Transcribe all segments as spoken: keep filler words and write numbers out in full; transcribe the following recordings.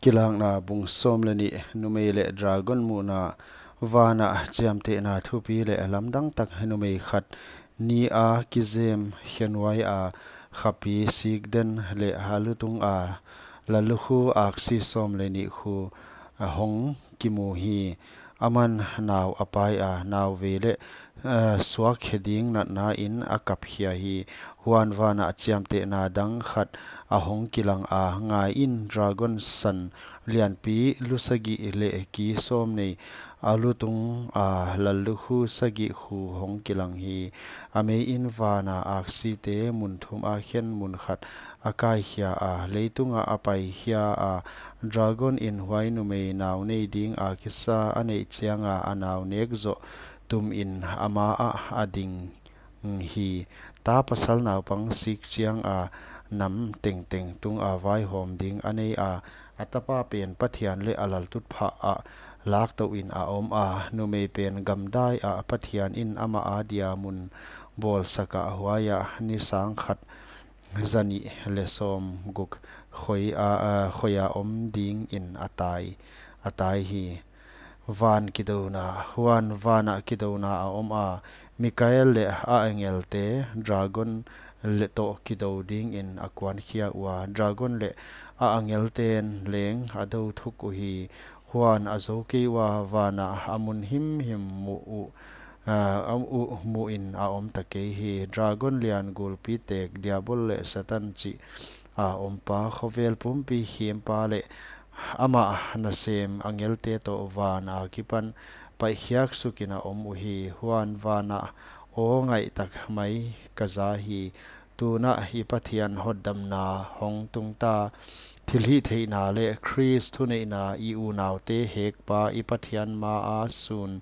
Kilakna bung sawm leh nih. Numei leh dragon muhna. Van a chiamtehna thupi leh lamdang tak. Numei khat ni a kizem khenuai a, khapi sik den leh a lutung a lallukhu aksi sawm leh nih khu a hong kimu hi. Aman nau a pai a, nau vei leh, eh, suak khe ding natna in a kap khia hi. Huan van a chiamtehna dang khat a hong kilang a, ngai in, dragon san lianpi lu sagih leh ki sawm nei, a lutung a lallukhu sagih khu hong kilang hi. A mei in van a aksite mun thum a khen mun khat a kai khia a, leitung a a pai khia a. Dragon in huai numei nau nei ding a kisa a neih chiang a, a nau nek zoh tum in ama ah a ding hi. Ta pasal naupang sik chiang a, nam tengteng tung a vaihawm ding a nei a, a tapa pen Pathian leh a laltutphah ah lak tou in a om a. Numei pen gamdai a, Pathian in ama a dia mun bawlsak a, huai ah ni sang khat za nih leh sawm guk khoi a, a, khoi a om ding in a tai, a tai hi. Van kidouna. Huan van a kidouna a om a, Mikael leh a angelte dragon leh toh kidou ding in a kuan khia ua. Dragon leh a angelten leng a dou thuk uhi. Huan a zou kei ua, van a a mun himhim muh uh, a, a muh, muh in a om ta kei hi. Dragon lian gulpi tek, Diabol leh Satan chih a ompa, khovel pumpi khempa leh amah nasem angelte toh van a kipan paihkhiak suk in a om uhi. Huan van a aw ngaihtak mai ka za hi. Tun a i Pathian hotdamna hong tung ta, thilhihtheihna leh Khrist thuneihna, i unaute hekpa i Pathian ma a sun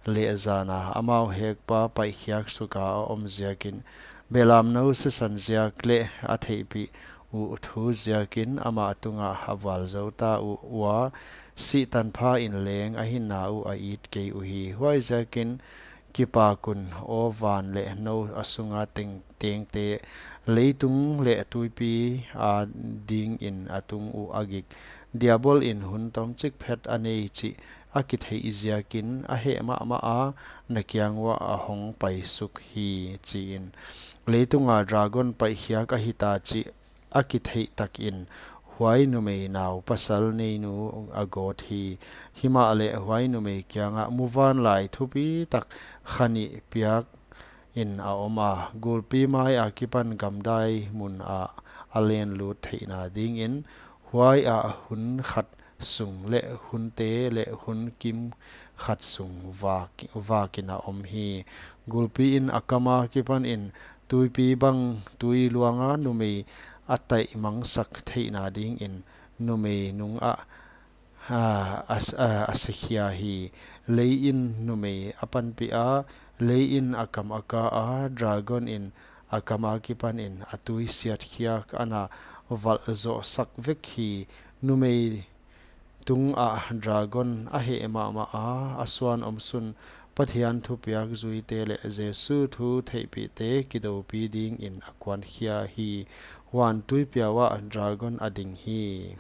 leh zan a amau hekpa paihkhiak suk a a om ziak in, belamnou sisan ziak leh a theihpih uh thu ziak in amah tung a a vualzou ta uh ua, sih tanpha in leng a hinna uh a it kei uhi. Huai ziak in kipak un, aw van leh nou a sung a teng, tengte, leitung leh tuipi a ding in a tung uh a gik. Diabol in hun tomchik phet a nei chih a kitheih ziak in a heh mahmah a, na kiang uah a hong pai suk hi, chi in. Leitung a dragon paihkhiak a hita chih a kitheih tak in huai numei nau pasal neinu a gawt hi. Himahleh huai numei kiang ah muvanlai thupi tak kha nih piak in a om a, gulpi mai a kipan gamdai mun ah a len lut theihna ding in, huai ah hun khat sung leh hunte leh hun kim khat sung vak, vak in a om hi. Gulpi in a kam a kipan in tuipi bang tui luang a numei a taih mangsak theihna ding in numei nung ah, a, a s-, a, a se khia hi. Lei in numei a panpih a, lei in a kam a ka a, dragon in a kam a kipan in a tui siat khiak ana valh zoh sak vek hi. Numei tung ah dragon a heh mahmah a, a suan omsun Pathian thupiak zuite leh Jesu thu theihpihte kidoupi ding in a kuan khia hi. Huan tuipiau ah dragon a ding hi.